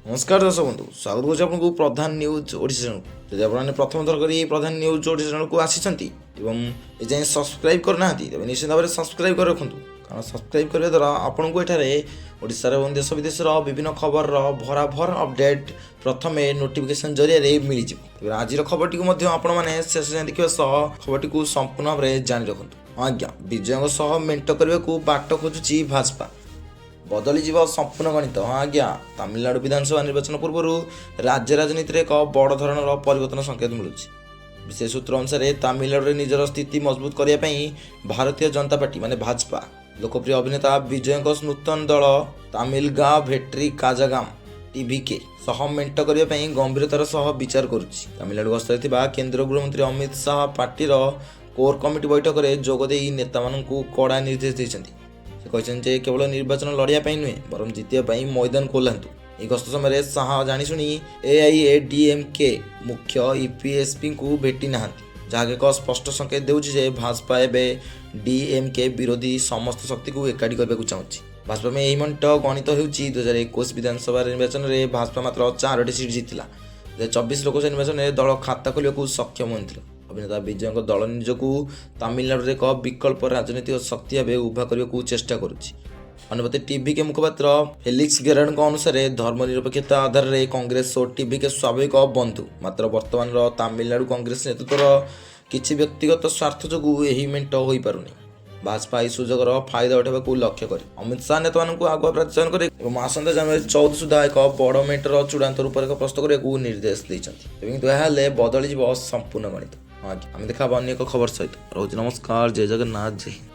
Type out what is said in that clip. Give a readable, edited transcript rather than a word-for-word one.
ନମସ୍କାର ଦର୍ଶକ ବନ୍ଧୁ, ସ୍ୱାଗତ କରୁଛି ଆପଣଙ୍କୁ ପ୍ରଧାନ ନ୍ୟୁଜ୍ ଓଡ଼ିଶା ଚ୍ୟାନେଲକୁ। ଯଦି ଆପଣମାନେ ପ୍ରଥମ ଥର କରି ପ୍ରଧାନ ନ୍ୟୁଜ୍ ଓଡ଼ିଶା ଚ୍ୟାନେଲକୁ ଆସିଛନ୍ତି ଏବଂ ଏଯାଏଁ ସବସ୍କ୍ରାଇବ୍ କରିନାହାନ୍ତି, ତେବେ ନିଶ୍ଚିତ ଭାବରେ ସବସ୍କ୍ରାଇବ୍ କରି ରଖନ୍ତୁ, କାରଣ ସବସ୍କ୍ରାଇବ୍ କରିବା ଦ୍ୱାରା ଆପଣଙ୍କୁ ଏଠାରେ ଓଡ଼ିଶାର ଏବଂ ଦେଶ ବିଦେଶର ବିଭିନ୍ନ ଖବରର ଭରାଭର ଅପଡେଟ୍ ପ୍ରଥମେ ନୋଟିଫିକେସନ୍ ଜରିଆରେ ମିଳିଯିବ। ତେବେ ଆଜିର ଖବରଟିକୁ ମଧ୍ୟ ଆପଣମାନେ ଶେଷ ଯାଏଁ ଦେଖିବା ସହ ଖବରଟିକୁ ସମ୍ପୂର୍ଣ୍ଣ ଭାବରେ ଜାଣି ରଖନ୍ତୁ। ହଁ ଆଜ୍ଞା, ବିଜୟଙ୍କ ସହ ମେଣ୍ଟ କରିବାକୁ ବାଟ ଖୋଜୁଛି ଭାଜପା, ବଦଳିଯିବ ସମ୍ପୂର୍ଣ୍ଣ ଗଣିତ। ହଁ ଆଜ୍ଞା, ତାମିଲନାଡୁ ବିଧାନସଭା ନିର୍ବାଚନ ପୂର୍ବରୁ ରାଜ୍ୟ ରାଜନୀତିରେ ଏକ ବଡ଼ ଧରଣର ପରିବର୍ତ୍ତନ ସଂକେତ ମିଳୁଛି। ବିଶେଷ ସୂତ୍ର ଅନୁସାରେ, ତାମିଲନାଡୁରେ ନିଜର ସ୍ଥିତି ମଜବୁତ କରିବା ପାଇଁ ଭାରତୀୟ ଜନତା ପାର୍ଟି ମାନେ ଭାଜପା ଲୋକପ୍ରିୟ ଅଭିନେତା ବିଜୟଙ୍କ ନୂତନ ଦଳ ତାମିଲଗା ଭେଟ୍ରି କାଜାଗାମ, ଟିଭିକେ ସହ ମେଣ୍ଟ କରିବା ପାଇଁ ଗମ୍ଭୀରତାର ସହ ବିଚାର କରୁଛି। ତାମିଲନାଡୁ ଗସ୍ତରେ ଥିବା କେନ୍ଦ୍ର ଗୃହମନ୍ତ୍ରୀ ଅମିତ ଶାହା ପାର୍ଟିର କୋର୍ କମିଟି ବୈଠକରେ ଯୋଗ ଦେଇ ନେତାମାନଙ୍କୁ କଡ଼ା ନିର୍ଦ୍ଦେଶ ଦେଇଛନ୍ତି। ସେ କହିଛନ୍ତି ଯେ କେବଳ ନିର୍ବାଚନ ଲଢ଼ିବା ପାଇଁ ନୁହେଁ, ବରଂ ଜିତିବା ପାଇଁ ମଇଦାନକୁ ଓହ୍ଲାନ୍ତୁ। ଏହି ଗସ୍ତ ସମୟରେ ଶାହା ଜାଣିଶୁଣି ଏଆଇଏଡିଏମ୍କେ ମୁଖ୍ୟ ଇପିଏସ୍ପିଙ୍କୁ ଭେଟି ନାହାନ୍ତି, ଯାହାକି ଏକ ସ୍ପଷ୍ଟ ସଂକେତ ଦେଉଛି ଯେ ଭାଜପା ଏବେ ଡିଏମ୍କେ ବିରୋଧୀ ସମସ୍ତ ଶକ୍ତିକୁ ଏକାଠି କରିବାକୁ ଚାହୁଁଛି। ଭାଜପା ପାଇଁ ଏହି ମେଣ୍ଟ ଗଣିତ ହେଉଛି। 2021 ବିଧାନସଭା ନିର୍ବାଚନରେ ଭାଜପା ମାତ୍ର ଚାରୋଟି ସିଟ୍ ଜିତିଥିଲା। 2024 ଲୋକସଭା ନିର୍ବାଚନରେ ଦଳ ଖାତା ଖୋଲିବାକୁ ସକ୍ଷମ ହୋଇଥିଲା। ଅଭିନେତା ବିଜୟଙ୍କ ଦଳ ନିଜକୁ ତାମିଲନାଡୁରେ ଏକ ବିକଳ୍ପ ରାଜନୈତିକ ଶକ୍ତି ଭାବେ ଉଭା କରିବାକୁ ଚେଷ୍ଟା କରୁଛି। ଅନ୍ୟପଟେ ଟିଭିକେ ମୁଖପାତ୍ର ଫେଲିକ୍ସ ଗେରାର୍ଡଙ୍କ ଅନୁସାରେ, ଧର୍ମ ନିରପେକ୍ଷତା ଆଧାରରେ କଂଗ୍ରେସ ଓ ଟିଭିକେ ସ୍ୱାଭାବିକ ବନ୍ଧୁ। ମାତ୍ର ବର୍ତ୍ତମାନର ତାମିଲନାଡୁ କଂଗ୍ରେସ ନେତୃତ୍ୱର କିଛି ବ୍ୟକ୍ତିଗତ ସ୍ୱାର୍ଥ ଯୋଗୁଁ ଏହି ମେଣ୍ଟ ହୋଇପାରୁନି। ଭାଜପା ଏହି ସୁଯୋଗର ଫାଇଦା ଉଠାଇବାକୁ ଲକ୍ଷ୍ୟ କରି ଅମିତ ଶାହା ନେତାମାନଙ୍କୁ ଆଗୁଆ ପ୍ରାର୍ଥୀ ଚୟନ କରି ଏବଂ ଆସନ୍ତା ଜାନୁଆରୀ 14 ସୁଦ୍ଧା ଏକ ବଡ଼ ମେଣ୍ଟର ଚୂଡ଼ାନ୍ତ ରୂପରେଖ ପ୍ରସ୍ତୁତ କରିବାକୁ ନିର୍ଦ୍ଦେଶ ଦେଇଛନ୍ତି। ତେବେ କିନ୍ତୁ ଏହା ହେଲେ ବଦଳିଯିବ ସମ୍ପୂର୍ଣ୍ଣ ଗଣିତ। ହଁ ଆଜ୍ଞା, ଆମେ ଦେଖା ଅନ୍ୟ ଏକ ଖବର ସହିତ। ରହୁଛି, ନମସ୍କାର, ଜୟ ଜଗନ୍ନାଥ, ଜୟ ହିନ୍ଦ।